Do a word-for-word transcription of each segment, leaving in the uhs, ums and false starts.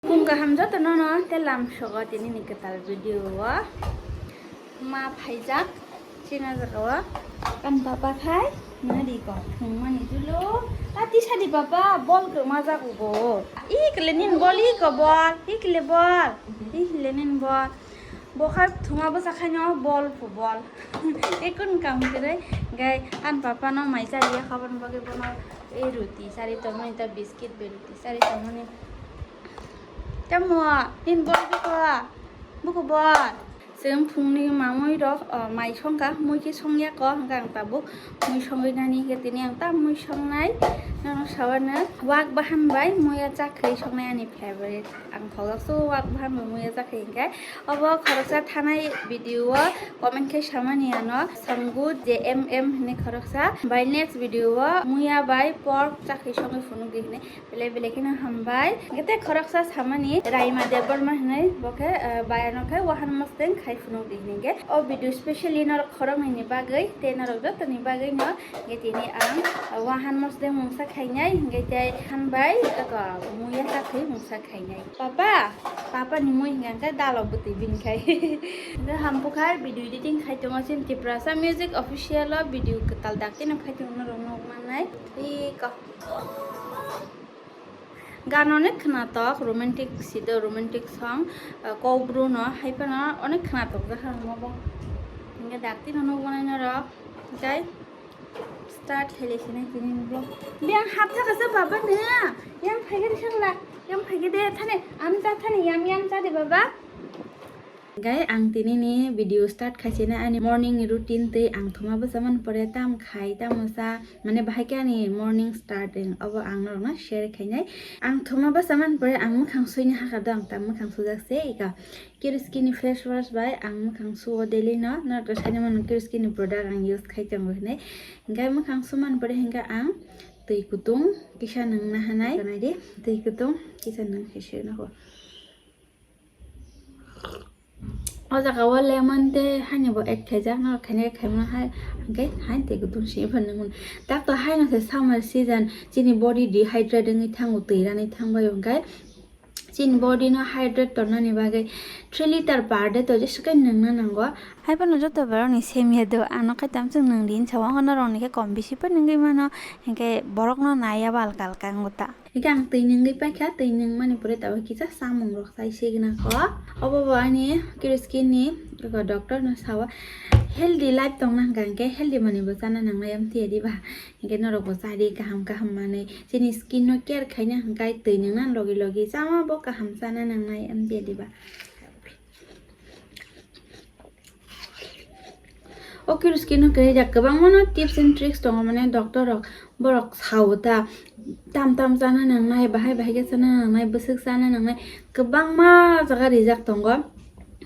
Kung kaham joto nono te lam sogo tini ni kwtal video o. Ma phaijak chini jaga o. Kan papa khai nari ko thung mani julo. A tisa di papa bol ko ma jago bo. I kle nin bol i ko bol. I kle bol. I kle nin bol. Bo khai thuma bwsa khaino bol phu bol. Ekun kam kwrwi gai an papa no mai chari ya khabar bagwi bono ei ruti chari tongmani ta biscuit bai ruti chari tongmani. Tamo nin bol biko buko bol. Chwng phungni mamui rok mai songkha mui khe songya ko hwnkha ang tabuk mui songwi nani hwnkhe tini ang ta mui songnai nono sawano wak bahan bai muya chakhwi songnai ani favorite. Ang khoroksa wak bahan bo muya chakhai hwnkhe obo khoroksa thanai video o comment khe samani ano Sangu J M M hwnwi khoroksa bai next video o muya bai pork chakhai songwi phunukdi hwnwi belai belai kheno hambai. Hwnkhe tei khoroksa samani Raima Debbarma hwnwi bo khe bai ano khe wahan mosdeng khai phunukdi hwnwi hwnkhe o video specially norok khoroknwi ni bagwi tei norok jotoni bagwi no hwnkhe tini ang wahan mosdeng mungsa khainai hwnkhe tei hambai eko muya chakhai mungsa khainai. Papa, papa ni mui hingka khe dalo bwtwi bini khai. Hingke hampu khai video editing khai tongo chini Tiprasa Music Official o video kwtal dak tino khai tongo norok nuk mannai. Iko. Gan onek khwnatok romantic sido romantic song, ah, Kokbru no hai phano onek khwnatok jak ang obo. Hingke dak tino nuk mannai norok. Jai. Start khailai sinai tini vlog. Biyang hapta kasa baba ne. Yang phaikhe de sangla. Yang phaikhe de thane. Am cha thane yam yam cha de baba. Gai ang tini ni video start khai sinai ani morning ni routine tei ang thoma bwsa man pore tam khai tamo cha mane bahai khe ani morning start eng obo ang norok no share khainai. Ang thoma bwsa man pore ang mwkhang suina hakha do ang tam mwkhang sujak se ika. Kiriskini face wash bai ang mwkhang suo daily no, norok to saini mano Kiriskini product ang use khai tongo hinwi. Hingke mwkhang suman pore hingke ang twi kutung kisa nwng nahanai. Naidi, twi kutung kisa nwng khe se nokho. O jaga o lemon tei hani bo add khaijak, norok khainai khaimano hai, hingke hai twi kutung se phano nwng. Tak to haino se summer season, chini body dehydrate wngwi thango, twi ranwi thangbai hingke. Chini body no hydrate tornani bagwi three liter per day to jesukai nwngna nango. Hai phano joto borok ni same ya do, ano khai tamsok nwng di hinsa o, norok ni khe kom bisi phano nwngwi mano, hinkhe borok no nai ya ba alka alka wngo ta. Hinkhe ang twi nwngwi paikha, twi nwngmani pore tabuk kisa chamung rok chai sigwna kho. Obo bo ani Kiriskini eko doctor no sao healthy life tongna hwnkha hinkhe healthy manwi bo chana nangnai, amtwi ya diba? Hinkhe norok bo chadi kaham kaham manwi. Chini skin no care khaina hwnkhe twi nwngna logi logi chama bo kaham chana nangnai, amtwi diba? O Kiriskini no kwrwi jak kwbangma no tips and tricks tongo, mane doctor rok borok sao ta tam tam chana nangnai, bahai bahai khe chana nangnai, bwswk chana nangnai, kwbangma jaga rijak tongo.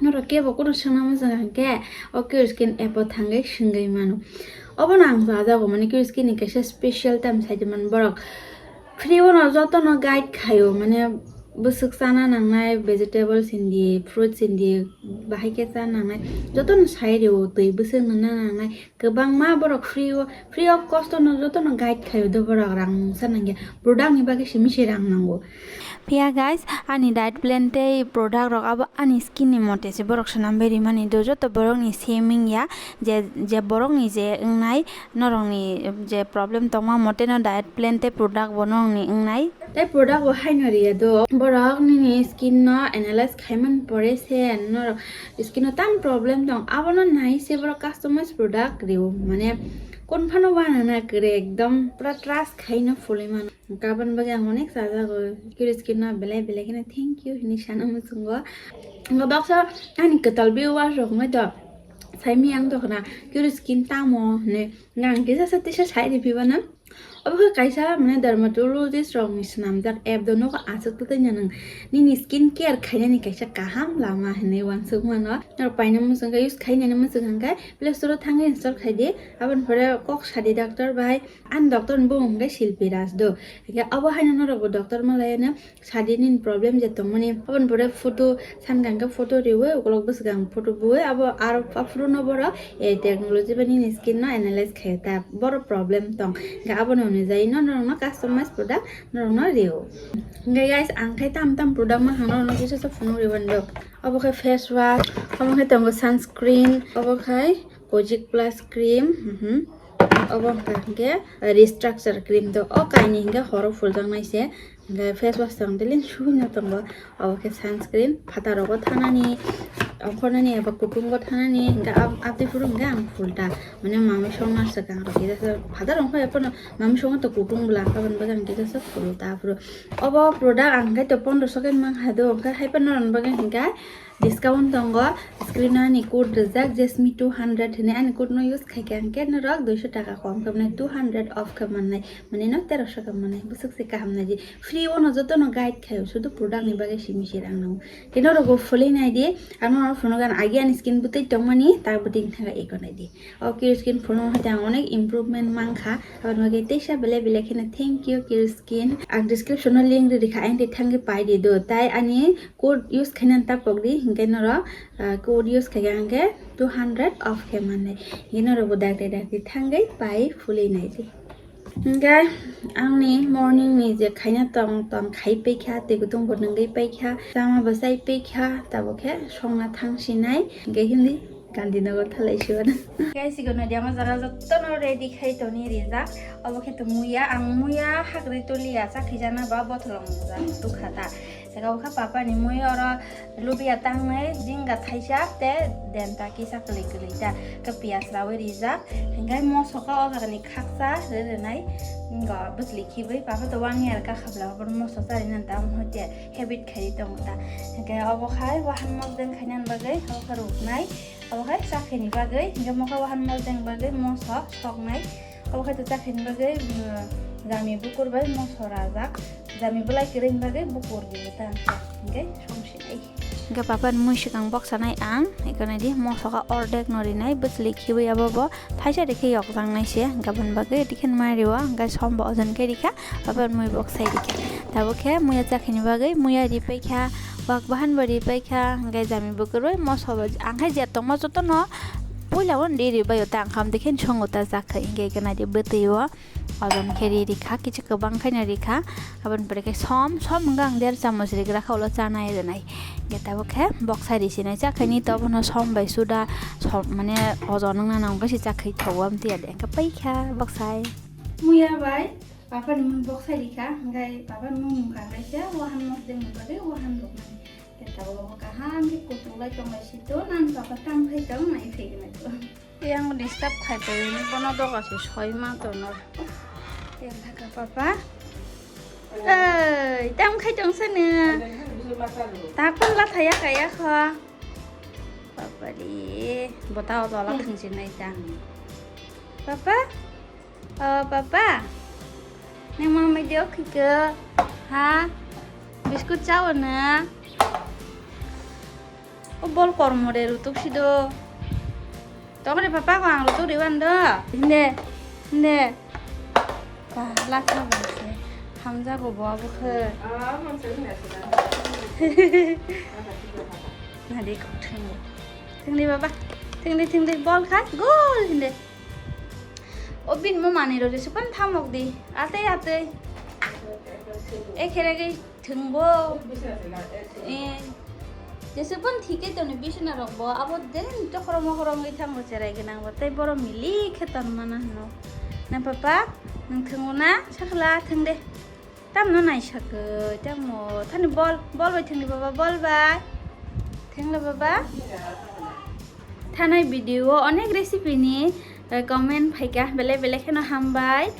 Norok kebo kunu swngna muchung hwnkhe o Kiriskini app o thangwi swngwi mano. Obono ang chajago, mane Kiriskini kaisa special time saidi man borok free o no jotono guide khaio, mane bwswk chana nangnai, vegetables hindi, fruits hindi, bahai khe chana nangnai, jotono sai rio, twi bwswk nungna nangnai, kwbangma borok free o, free of cost o no jotono guide khaio do borok, rang mungsa nangya, product ni bagwi simi se rang nango. Phiya guys, ani diet plan tei product rok abo ani skin ni mote se borok swnam bai rimani do, joto borok ni same wngya, je, je borok ni je wngnai, norok ni je problem tongma mote no diet plan tei product bo norok ni wngnai. Tei product bo haino riya do, borok nini skin no analyze khaimani pore se norok skin no tam problem tong, abono nai se borok customize product rio, mane kon phano wana na kwrwi ekdom pura trust khaino fulwi mano. Kabon bagwi ang onek chajago, Kiriskini no belai belai kheno thank you hinwi sana muchungo. Ngo baksa ani kwtal viewers rok wngwi to saimi ang to khna Kiriskini tamo hinwi, nang kisa sa tisa sai riphi bana. Obo khe kaisa mane dermatologist rok ni swnamjak app do, nogo aswk tei nwng nini skin care khainani kaisa kaham lama hinwi uansuk mano. Norok paina muchung khe use khainani muchung hwnkhe Play Store o thangwi install khai di, aboni pore kok sadi doctor bai. Ani doctor ni bumung hwnkhe Silpi Raj do. Hwnkhe abo haino norokbo doctor malaino sadi nini problem je tongmani. Aboni pore photo sankha hwnkhe photo riwi ukulok bwswkang photo bui abo aro aphuru no borok, eh, technology bai nini skin no analyze khaio ta boro problem tong. Hwnkhe abono Jaino norokno customize product norokno rio. Hingke guys, ang khe tam tam product ma hang norokno kisa sa phunuk riban do. Obo khe face wash, obo khe tongo sunscreen, obo khe Kojic Plus cream, mhm. Obo hingke hingke restructure cream do. O kaini hingke horo phuljaknai se. Hingke face wash tong tili suina tongo. Obo khe sunscreen, phataro bo thanani, ongkhornani eba kutungo thanani, hingke ab-, abdi phuru hingke ang phulta. Mane mami songna swkang rok kisa sa, phataro ongkhor ephano mami songo to kutung bwla, aboni bagwi ang kisa sa phulta aphuru. Obo product ang khe to pondro so khe mang hai do, hingke hai phano rwna bagwi hingke discount tongo. Screen o ani code rijak, Jasmine two hundred hinwi, ani code no use khai khe ang khe norok duiso taka kom khe mwnai, two hundred off khe mannai, mane no terosho khe mannai, bwswk se kaham nai di. Free o no joto no guide khaio, sudu product ni bagwi simi se rang nango. Khe norok bo phulwi nai di, ang norok phunukgo, ang agi ani skin bwtwi tongmani, tak bwtwi wng thangkha eko nai di. O Kiro Skin phunuk hai ang onek improvement mankha, aboni bagwi teisa belai belai kheno thank you Kiro Skin. Ang description o link ri rikha, ang tei thangwi pai di do, tai ani code use khainani ta pokdi, hinkhe norok, ah, code use khaikha hinkhe two hundred off khe mannai. Hinkhe norokbo dakti dakti thangwi pai phulwi naidi. Hinkhe angni morning ni je khaina tong tong khai paikha, tei kutung bo nungwi paikha, chama bo chai paikha, tabuk khe songna thang sinai. Hinkhe hindi Gandhinagar thalai siwana. Guys, iko naidi, ama jaga jotono ready khai toni rijak. Obo khe to muya, ang muya hakri toliya, chakhi jana ba botholong jak tukha ta. Saka bokha papa ni mui oro lubia tangnai, jinga thaisa te denta kisa kwlwi kwlwi ta. Khe piyaj rawi rijak. Hinkhe moso khe o jaga ni khaksa re renai. Ngo bwchli khibwi papa to one year ka khabla, obo moso chari nan ta, omo hoite habit khai tongo ta. Hinkhe obo khai wahan mosdeng khainani bagwi obo khe ruknai. Obo khai chakhini bagwi, hinkhe mokhe wahan mosdeng bagwi moso soknai. Obo khai to chakhini bagwi, mm, jami bukur bai moso rajak. Jami bwlai kwrwini bagwi bukur di ta hinkhe songsinai. Hinkhe papa ni mui swkang boksanai ang, eko naidi moso kha ordek no rinai, bwchli khibwi abo bo thaisa rikhe yokjaknai se, hinkhe aboni bagwi rikhe nai rio, hinkhe som bo ojon khe rikha. Papa mui boksai rikha. Tabuk khe muya chakhini bagwi muya ripaikha, wak bahan bo ripaikha, hinkhe jami bukur bai moso bo ang khe je tongma jotono puila o ri ribaio ta, ang kha amtwi khe songo ta chakha, hinkhe eko naidi bwtwi o ojon khe ri rikha, kichu kwbang khaino rikha. Aboni pore khe som, som wngkha ang der chamoch rigrakha ulo chanai rwnai. Hinkhe tabuk khe boksai risinai chakhini to bono som bai suda, som mane ojon wngna nang khe si chakhai thogo amtwi ya de, hinkhe paikha boksai. Muya bai. Papa ni mui boksai rikha, hinkhe papa ni mui mungkha kaisa, wahan mosdeng ni bagwi wahan rwkmani. Khe tabuk kaham khe kutung lai tong lai si to, nang papa tam khai tong nai phai gwnai to. Yang disturb khai tong ni bono doga se soi ma to no. Yang thaka papa. Ei, tam khai tong sene. Takon la thaya kaya kho. Papa ri, bota o dola thang si nai ta. Papa? O papa, nang ma mai de okhike? Ha? Biscuit chao na? O bol kormo de rutuk si do. Tong re papa ko ang rutuk riwan do. Hinde, hinde. Ba, la kha ba se. Hamja go bo abo khe. Nadi kok thang. Thang di baba. Thang di, thang di, bol kha. Gol hinde. O bin mo mani ro jesupan thamok di. Atei, atei. E khere ge thwngbo. E. Jesupan thike to ni bisna rok bo. Abo den to khorong khorong wi thango cherai gwnang bo. Tei boro mili khe ton mana hino. Na papa, nang thwngo na? Sakla thwng de. Tamno naisakoi, tamo. Thani bol, bol bai thangdi baba, bol bai. Thangla baba. Thanai video o onek recipe ni, eh, comment phaikha, belai belai kheno hambai.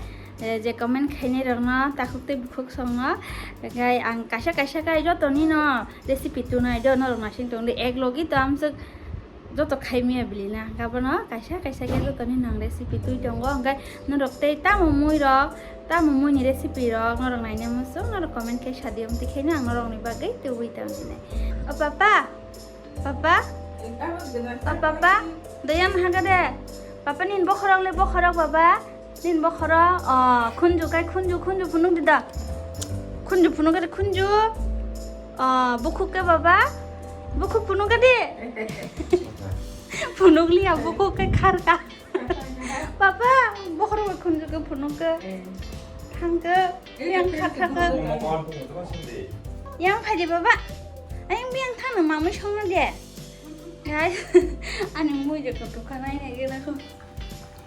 Eh, je comment khainai rokno takhuk tei bukhuk songo. Gai ang kaisa kaisa kai jotoni no recipe tunai do norok naising tongdi. Ek logi to amsuk joto khaimya bili na, gabono kaisa kaisa khe jotoni nang recipe twi tongo, hwnkhe norok tei tamo mui rok, tamo mui ni recipe rok norok naina muchung, norok comment khe sadi, amtwi khe ang norok ni bagwi tubui tong sinai. O papa, papa, o papa, doyan haga de, papa nin bokhorok le bokhorok baba. Nin bokhoro, o, khunju kai khunju, khunju phunuk di da. Khunju phunuk di khunju. O, bukhuk ke baba. Bukhuk phunuk di. Phunuk liya bukhuk ke khar ka. Papa, bokhoro khunju ke phunuk ke. Thangkhe, yang kha thangkhe. Yang phaidi baba. Ayang biyang thangno mamui songno de. Guys, ani mui de kutuk kha nai nai gena ko.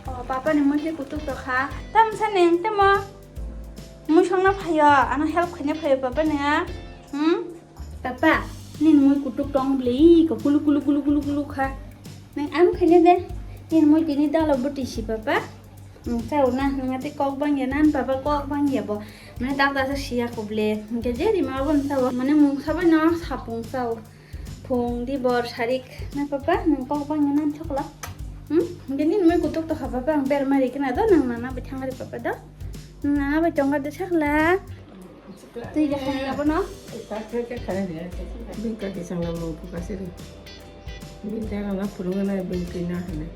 O papa ni mui de kutuk to kha. Tam sa neng temo. Mui songno phayo, ano help khaina phayo papa neng. Hmm? Papa, nini mui kutuk tong bli ko kulu kulu kulu kulu kulu kha. Nang am khaina de. Nini mui tini dalo bwtwi si papa. Nang chao na, nang ate kok bang ya nan papa kok bang ya bo. Mane dak dak siya ko ble. Hingke je rima bo nang chao. Mane mung sabai no sapung chao. Phung di bor sarik na papa nang kok bang ya nan chokla. Hmm? Hingke nini mui kutuk to kha papa ang ber mari kena do nang nana bai thangari papa do. Nang nana bai chonga do sakla. Twi de khani abono? Bini kaki sangla mung phuka siri. Bini dara na phurunga na bini kwi na hane.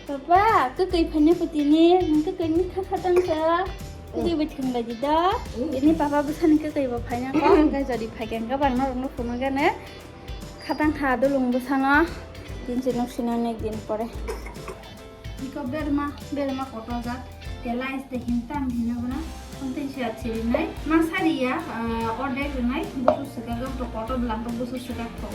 Papa, kwkwi phaina putini, nang kwkwi ni kha kha tang kha. Kwkwi bai thwng lai di da. Mm. Ini papa bwsani kwkwi bo phaina ko, hwnkhe jodi phai khe hwnkhe bang norok no phunuk gane. Kha tang kha dulung bwsano. Din se nuk sina nek din pore. Iko berma, berma kotor jak. Tela este hintam hino guna. Konten siya chirinai. Ma sari ya, ah, ordek rinai. Busu seka gam to kotor belang to busu seka ko.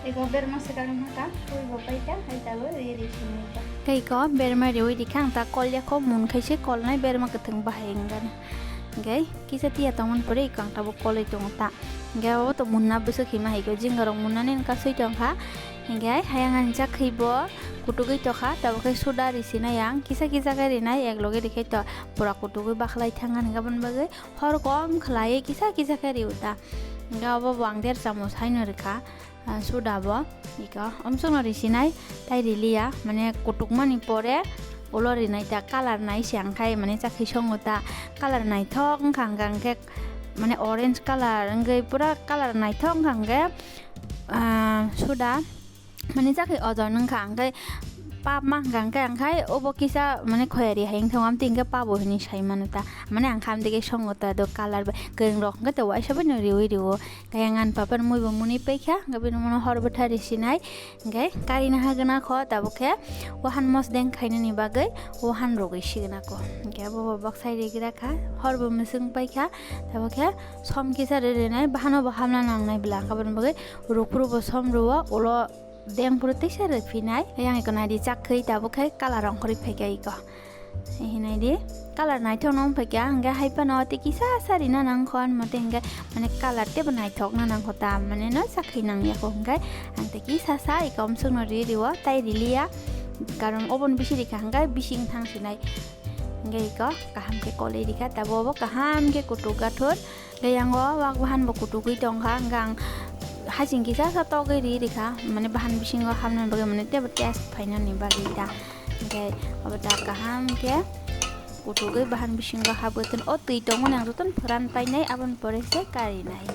Iko berma seka gam haka. Kui bo paika, hai tabo, ye ri sini ka. Tei ko berma riwi dikhang ta kol ya ko mun khaise kol nai berma ketheng bahai enggana. Gai, kisa tiya tongman pore iko ang tabo koloi tongo ta. Hingke abo to munna bwswk hima hai khe jingarok munnani wngkha soi tongkha. Hingke hayang ani chakhwi bo kutugwi tokha, tabuk khe soda ri sinai ang kisa kisa khe rinai, ek loge rikhe to pura kutugwi bakhlai thangkha, hingke aboni bagwi hor kom khlaiwi kisa kisa khe riu ta. Hingke abo bo ang der chamoch haino rikha. Ah, soda bo iko omsokno risinai tai riliya, mane kutukmani pore ulo rinai ta, colour nai se ang khai mane chakhwi songo ta, colour naithok wngkha hwnkha hwnkhe mane orange colour wngwi pura colour naithok wngkha hwnkhe, ah, soda mane chakhwi ojon wngkha hwnkhe pap ma hwnkha hwnkhe ang khai obo kisa mane khoyari hai wngthang amtwi hwnkhe pabo hinwi sai mano ta, mane ang kha amtwi khe songo ta do colour bai kwrwng rok hwnkhe to waisa bai no riui rio. Khe ang ani papa ni mui bo muni paikha, hwnkhe bini mano hor bwtha risinai, hwnkhe karina hagwna kho, tabuk khe wahan mosdeng khainani bagwi wahan rogwi sigwna kho. Hwnkhe abo bo boksai rigra kha, hor bo mwswng paikha, tabuk khe som kisa ri rinai, bahano bo hamna nangnai bwla, hwnkhe aboni bagwi rukru bo som rwo, ulo deng phuru teisa rwphinai, yang iko naidi chak khe tabuk khe colour rong khorwi phaikha iko. Hinai di, colour naithok no wngphaikha, hwnkhe hai phano tei kisa sa rina nang kho, ano mate hwnkhe mane colour teibo naithok na nang kho ta, mane no chakhwi nang ya kho, hwnkhe ang tei kisa sa iko omswk no ri rio, tai riliya, karon oboni bisi rikha hwnkhe bising thang sinai, hwnkhe iko kaham khe kolwi rikha, tabo obo kaham khe kutuk gathur. Tei yango wak bahan bo kutugwi tongkha, hwnkhe ang hasing kisa sa togwi ri rikha, mane bahan bisingo hamna bagwi mane teibo taste phainani bagwi ta. Hwnkhe abo ta kaham khe kutugwi bahan bisingo habwi tong, o twi tongmani ang jotono phoran painai, aboni pore se karinai.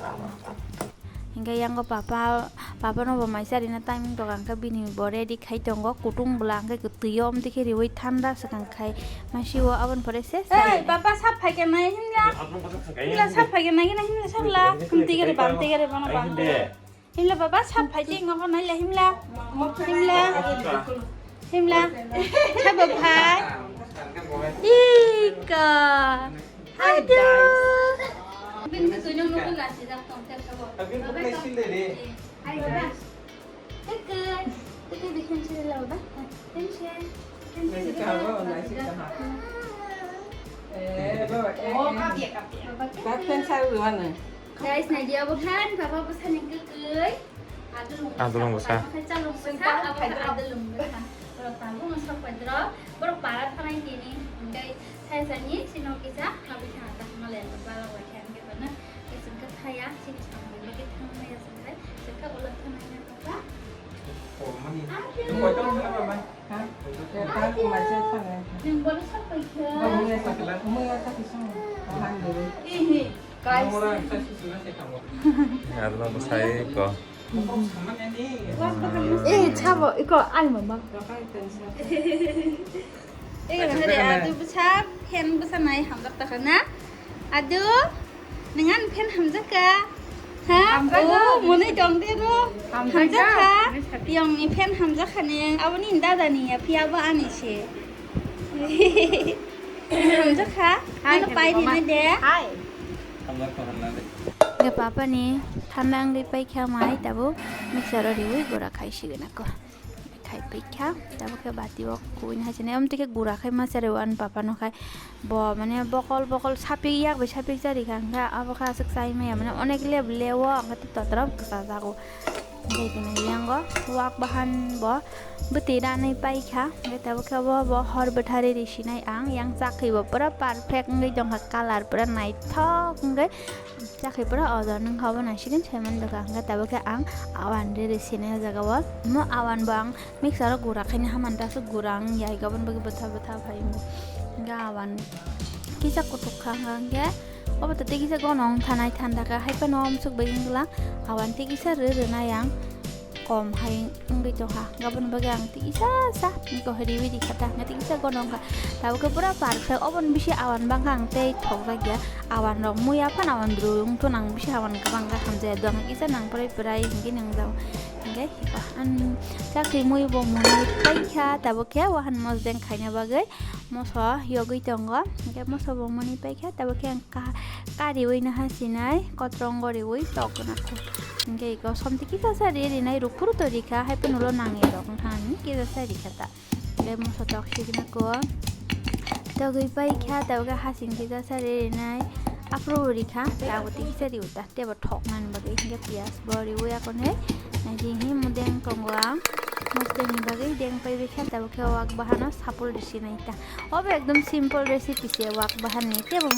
Hwnkhe yango papa, papa no bo mai charina timing tongo, hwnkhe bini bo ready khai tongo, kutung bwla hwnkhe twi o omtwi khe riui thanda swkang khai masi o aboni pore se. Ei, papa sap phai khe nai himla. Himla sap phai khe nai, himla sap la. Himti gare bam, ti gare bana bam. Himla baba sap phai jing ngo nai la himla. Himla. Himla. Sabo phai. Ika. Hai guys. Bin tu nang nukun la sijak tong tel sabo. Hai guys. Keke, keke bikin sila ba? Pensi, pensi. Nasi kahaba, nasi kahaba. Eh, bawa, eh, oh, eh. Kapi ya, kapi ya. Bawa, kapi. Kapi yang saru di mana? Guys, nai dia bukan, papa pesan yang keke. Adulung bwsa. Adulung bwsa. Papa kan calon bwsa, apa adulung bwsa. Kalau tahu masak pedro, baru parat parai kini. Guys, saya sani sino kisa, habis nata malai bala wakan gitu na. Ising ka thaya, sini sampai bagi tang maya sampai. Saka ulat tang maya apa? Oh, mani. Aduh. Nung koi tong na ba mai? Ha? Nung bolu sampai ke? Maya sakila. Maya sakisung. Alhamdulillah. Ihi, guys. Nung orang saya susu nasi kamu. Ngarlo bwsai ko. Eh, chabo, iko ai mama. Iko na hare adu bwsa, fan bwsa nai hamjak ta na. Adu, nang ani fan hamjak ka? Ha? Hamjak ka. Oh, mwnwi tong de ro. Hamjak ka. Hamjak ka? Yong ni fan hamjak ka ni, abo ni dada ni ya, phiya bo ani se. Rwngjakha. Hi, ano pai hello, rinai de. Hi. Hambar ko hanna de. Ge papa ni thanda wngwi paikha mai tabuk mixer o riwi gura khai sigwna ko. Khai paikha tabuk khe bati o kuina hai sini amtwi khe gura khai ma chari o ani papa no khai. Bo mane bokol bokol sapik yak bai sapik chari kha hwnkhe abo khe aswk chai maya mane onek leb lewo hwnkhe totro kwchajak o. Hwnkhe tini yango wak bahan bo bwtwi ranwi paikha hwnkhe tabuk khe bo bo hor bwthari risinai ang yang chakhi bo pura perfect wngwi tongkha colour pura naithok wngwi. Chakhi pura order nung kha obo naisigin saiman doka hwnkhe tabuk khe ang awan riri sinai o jaga o. Mo awan bo ang mixer o gura khaina haman ta aswk gura ang yai gabon bagwi bwtha bwtha phai wngo. Hwnkhe awan kisa kutuk kha hwnkhe obo to tei kisa gono wng thanai thanda kha hai phano amswk bai wng glak awan tei kisa rw rwnai ang. Kom hai wngwi tongkha. Aboni bagwi ang tei kisa sa eko riwi rikha ta, hwnkhe tei kisa gono wngkha. Tabuk khe pura perfect, oboni bisi awan bangkha ang tei thokjak ya. Awan rok muya phano awan dru wngthun ang bisi awan kwbang khe hamjaya do, ang kisa nang prai prai hinkhe nang jao. Hinkhe ang chakri mui bo muni paikha, tabuk khe wahan mosdeng khaina bagwi moso yogwi tongo. Hinkhe moso bo muni paikha, tabuk khe ang Ka-, kariwi no hasinai, kotrongo riwi tok gwnang kho. Hwnkhe iko somti kisa sa ri rinai rukphuru to rikha, hai phano ulo nangya rok wngkha ani kisa sa rikha ta. Hwnkhe moso tok sigwna kho. Togwi paikha, tabukhe hasing kisa sa ri rinai. Aphuru rikha, tabuk tei kisa riwi ta, teibo thoknani bagwi. Hwnkhe piyas bo riwi akonwi. Naidi hi mudeng tongo ang. Mosdengni bagwi deng paibai kha, tabukhe wak bahano sapul risi nai ta. Obo ekdom simple recipe se wak bahan ni, tebo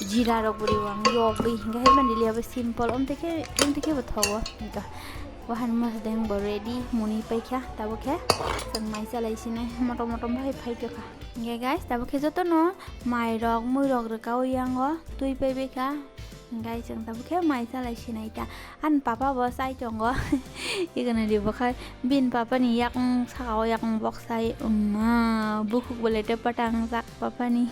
jira rok bo riwang yogwi hinkhe hai mani liya bo simple, omtwi khe, omtwi khe bo thogo. Hinto wahan mosdeng bo ready muni paikha, tabukhe chwng mai chalai sinai motom motom bai phaitokha. Hinkhe guys, tabukhe jotono mai rok mui rok rwka o yango twi paibaikha. Hinkhe chwng tabukhe mai chalai sinai ta. Ani papa bo chai tongo. Igono ribo khai. Bini papani yakung saka o yakung bok sai. Umma, bukhuk bo lete patang jak papani.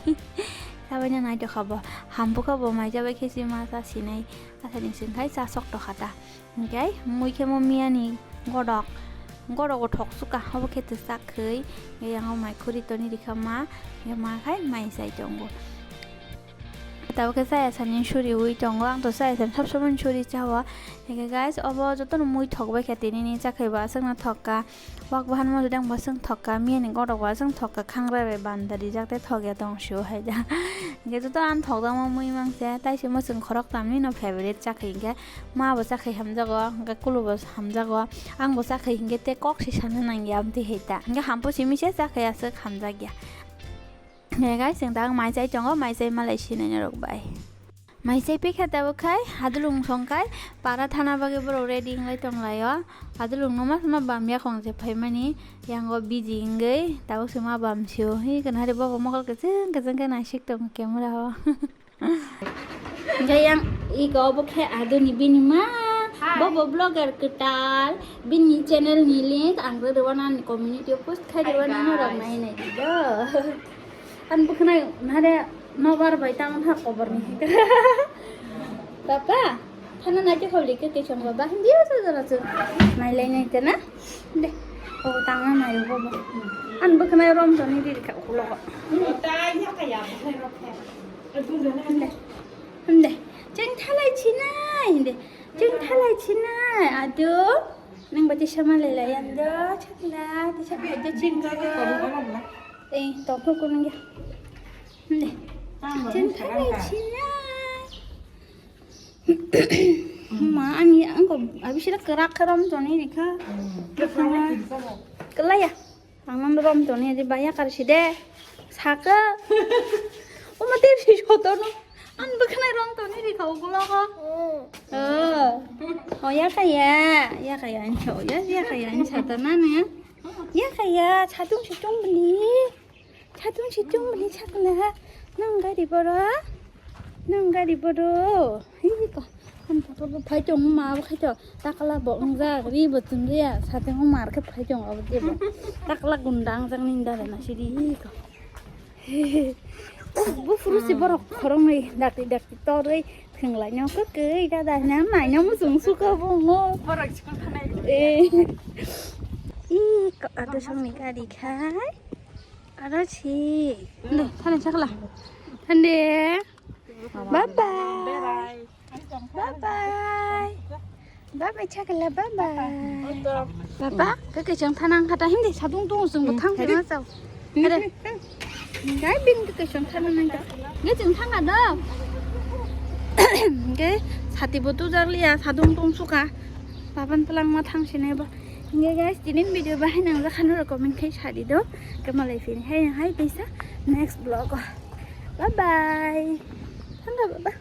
Sabaina naitokha bo. Hampukha bo mai chabai khe si ma cha sinai. Asani singkhai cha sok tokha ta. Hinkhe mui khe mo miyani godok. Godok o thok suka. Obo khe twsak khwi. Yango mai khuri toni rikha ma. Ya ma khai mai chai tongo. Tabukhe chaya sani suriwi tongo, ang to chaya sani sab samani suri chao. Hinkhe guys, obo jotono mui thok bai kha, tinini chakhai bo aswkno thok kha. Wak bahan mosdeng bo aswk thok kha, miyani godok bo aswk thok kha, khangra bai banda rijak tei thok ya tong sio hai da. Hinkhe joto ang thok jakma mui mang se, tai se mwswng khorok tamni no favorite chakhai hinkhe ma bo chakhai hamjago, hinkhe kulu bo hamjago, ang bo chakhai hinkhe tei kok se sana nangya amtwi hai ta. Hinkhe hampu simi se chakhai aswk hamjakya. Guys, chwng tang mai chai tongo, mai chai malai sinai norok bai. Mai chai pikha tabuk khai, hadulung song khai, para thana bagwi borok ready wnglai tonglaio. Hadulung no ma ma bam yakhong je phaimani, yango busy wngwi, tabuk se ma bam sio. Hi kana hari bobo mokol kwchwng kwchwng khe naisik tongo camera o. Hinkhe yang iko obo khe adoni bini ma, bobo vlogger kwtal, bini channel ni link ang rwrwano ani community o post khai rwano norok nai nai di do. Ani bwkhwnai nare nobar bai tamo tha koborni. Papa, thana nai khe holi khe kesong baba, hindi o sa jora chu. Nai lai nai tena. De, o tamo nai bobo. Ani bwkhwnai rom toni di kha ulo. Hindi. Hindi. Chwng thalai chinai, hindi. Chwng thalai chinai, adu. Nang bati sama lelai ando, chakla, di chakla, di chingko. Eh, tongkho kunung ya. Hindi. Chwng thalai chinai. Ma, ani, angko, abisira kerak keram toni rikha. Kelaya. Ang nang rom toni di baya karsi de. Saka. Oma te si sotono. An bwkhanai rom toni di kau gulo ko. Oh. Oh, ya kaya. Ya kaya an so. Ya, ya kaya an sata na ne. Ya kaya, chatung chitung beli. Chatung chitung beli chakla. Nang gari boro. Nang gari boro. Hi ko. Kan photo bo phai tong ma bo khai to. Takla bo wngjak, ri bo chumriya, sateng o mar khe phai tong abo jebo. Takla gunda wngjak ni dada na sidi ko. Bo phuru si borok khoroknwi dakti dakti torwi thwnglai no kwkwi dada hwnwi ang naina muchung suka bo ngo. Borok sikul thanai. Eh. Ih, ko ado songni gari khai. Aro si. Nde, thani chakla. Thande. Bye bye. Bye bye. Bye bye chakla, bye bye. Baba, kake chang thanang kata hindi sadung tung sung thang kema sao. Are. Gai bin kake chang thanang nang. Nge chang thang ada. Nge sati bo tu jar liya sadung tung suka. Baban pelang ma thang sini ba. Nge guys, tinin video bahai nang ja khanu comment khai sadi do. Kemalai fin hai hai bisa next vlog. Bye bye. Thang baba.